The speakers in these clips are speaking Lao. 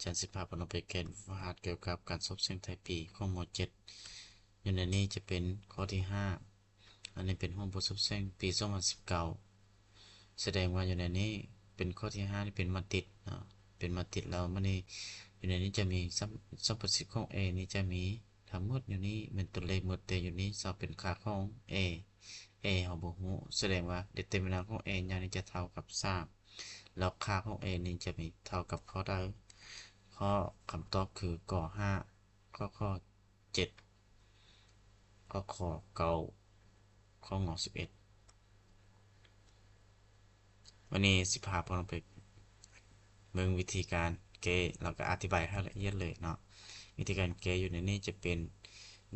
ຈານສິພາເພິ່ນເອົາໄປແກ້ບົດຝຶກຫັດກ່ຽວກັບການສອບເສັງທ້າຍປີຂອງ ມ.ເຈັດ ຢູ່ໃນນີ້ຈະເປັນຂໍ້ທີຫ້າ ອັນນີ້ເປັນຮູບບົດສອບເສັງປີສອງພັນສິບເກົ້າ ສະແດງວ່າຢູ່ໃນນີ້ເປັນຂໍ້ທີຫ້ານີ້ເປັນມາດຣິດເນາະ ເປັນມາດຣິດ ແລ້ວມານີ້ຢູ່ໃນນີ້ຈະມີສຳ ສຳປະສິດຂອງ A ນີ້ຈະມີທັງໝົດຢູ່ນີ້ແມ່ນຕົວເລກໝົດ ແຕ່ຢູ່ນີ້ຈະເປັນຄ່າຂອງ A A ເຮົາບໍ່ຮູ້ ສະແດງວ່າ determinant ຂອງ A ຍາວນີ້ຈະເທົ່າກັບສາມ ແລ້ວຄ່າຂອງ A ນີ້ຈະມີເທົ່າກັບຂໍ້ໃດ? ຂໍ້ ຄຳຕອບຄື ກ ຫ້າ ຂໍ້ ຂ ເຈັດ ຂໍ້ ຂ ເກົ້າ ຂໍ້ ງ ສິບເອັດ. ວັນນີ້ສິພາພວກເຮົາໄປເບິ່ງວິທີການແກ້ ແລ້ວກໍອະທິບາຍໃຫ້ລະອຽດເລີຍເນາະ. ວິທີການແກ້ຢູ່ໃນນີ້ຈະເປັນ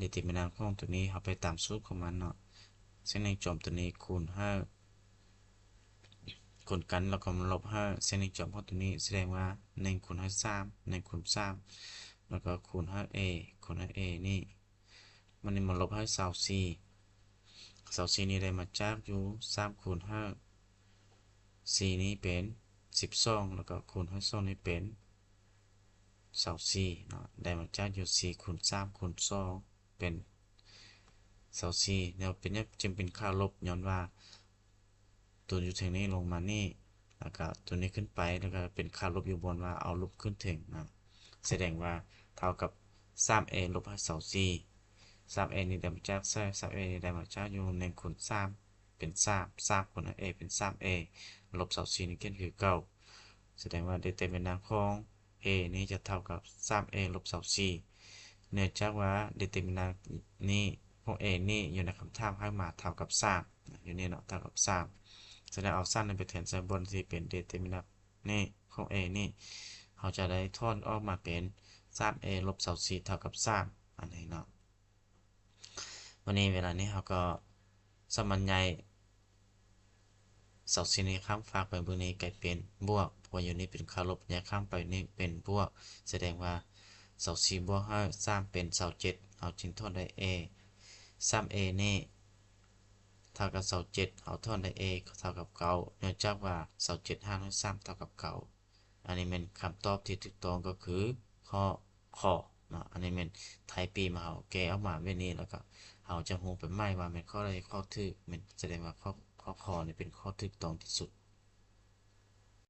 determinant ຂອງຕົວນີ້ ເຮົາໄປຕາມສູດຂອງມັນເນາະ ເສັ້ນແຫ່ງຈອມຕົວນີ້ຄູນໃຫ້ ຄູນກັນ ແລ້ວກໍມາລົບໃຫ້ເສັ້ນແຫ່ງຈອມຂອງຕົວນີ້ ສະແດງວ່າ ໜຶ່ງຄູນໃຫ້ສາມ ໜຶ່ງຄູນສາມ ແລ້ວກໍຄູນໃຫ້ A ຄູນໃຫ້ A ນີ້ ມັນນີ້ມາລົບໃຫ້ຊາວສີ່ ຊາວສີ່ນີ້ໄດ້ມາຈາກຢູ່ສາມຄູນໃຫ້ສີ່ນີ້ເປັນສິບສອງ ແລ້ວກໍຄູນໃຫ້ສອງນີ້ເປັນຊາວສີ່ເນາະ ໄດ້ມາຈາກຢູ່ສີ່ຄູນສາມຄູນສອງເປັນຊາວສີ່ ແລ້ວເປັນຫຍັງຈຶ່ງເປັນຄ່າລົບ? ຍ້ອນວ່າ ຕົວຢູ່ເທິງນີ້ລົງມານີ້ ແລ້ວກະຕົວນີ້ຂຶ້ນໄປ ແລ້ວກະເປັນຄ່າລົບຢູ່ບ່ອນວ່າເອົາລົບຂຶ້ນເທິງນະ ສະແດງວ່າເທົ່າກັບສາມ A ລົບໃຫ້ຊາວສີ່ ສາມ A ນີ້ໄດ້ມາຈາກໃສ? ສາມ A ນີ້ໄດ້ມາຈາກຢູ່ໜຶ່ງຄູນສາມເປັນສາມ ສາມຄູນໃຫ້ A ເປັນສາມ A ລົບຊາວສີ່ນີ້ຂຽນຄືເກົ່າ ສະແດງວ່າ determinant ຂອງ A ນີ້ຈະເທົ່າກັບສາມ A ລົບຊາວສີ່ ເນື່ອງຈາກວ່າ determinant ນີ້ຂອງ A ນີ້ຢູ່ໃນຄຳຖາມໃຫ້ມາເທົ່າກັບສາມ ຢູ່ນີ້ເນາະ ເທົ່າກັບສາມ ສະນັ້ນເອົາສາມນີ້ໄປແທນໃສ່ບ່ອນທີ່ເປັນ determinant ນີ້ຂອງ A ນີ້ ເຮົາຈະໄດ້ຖອນອອກມາເປັນສາມ A ລົບຊາວສີ່ເທົ່າກັບສາມ ອັນນີ້ເນາະ. ວັນນີ້ເວລານີ້ເຮົາກໍສາມາດຍ້າຍຊາວສີ່ນີ້ຂ້າມຟາກໄປເບິ່ງນີ້ກາຍເປັນບວກ ເພາະວ່າຢູ່ນີ້ເປັນຄ່າລົບ ຍ້າຍຂ້າມໄປນີ້ເປັນບວກ ສະແດງວ່າຊາວສີ່ບວກໃຫ້ສາມເປັນຊາວເຈັດ ເຮົາຈຶ່ງຖອນໄດ້ A ສາມ A ນີ້ເທົ່າກັບຊາວເຈັດ ເຮົາຖອນໄດ້ A ເທົ່າກັບເກົ້າ ເນື່ອງຈາກວ່າຊາວເຈັດຫານດ້ວຍສາມເທົ່າກັບເກົ້າ ອັນນີ້ແມ່ນຄຳຕອບທີ່ຖືກຕ້ອງກໍຄືຂໍ້ ຂ ເນາະ ອັນນີ້ແມ່ນທ້າຍປີມາເຮົາແກ້ອອກມາແບບນີ້ ແລ້ວກໍເຮົາຈະຮູ້ໄປໃໝ່ວ່າແມ່ນຂໍ້ໃດຂໍ້ຖືກ ແມ່ນສະແດງວ່າຂໍ້ ຂໍ້ ຂ ນີ້ເປັນຂໍ້ຖືກຕ້ອງທີ່ສຸດ.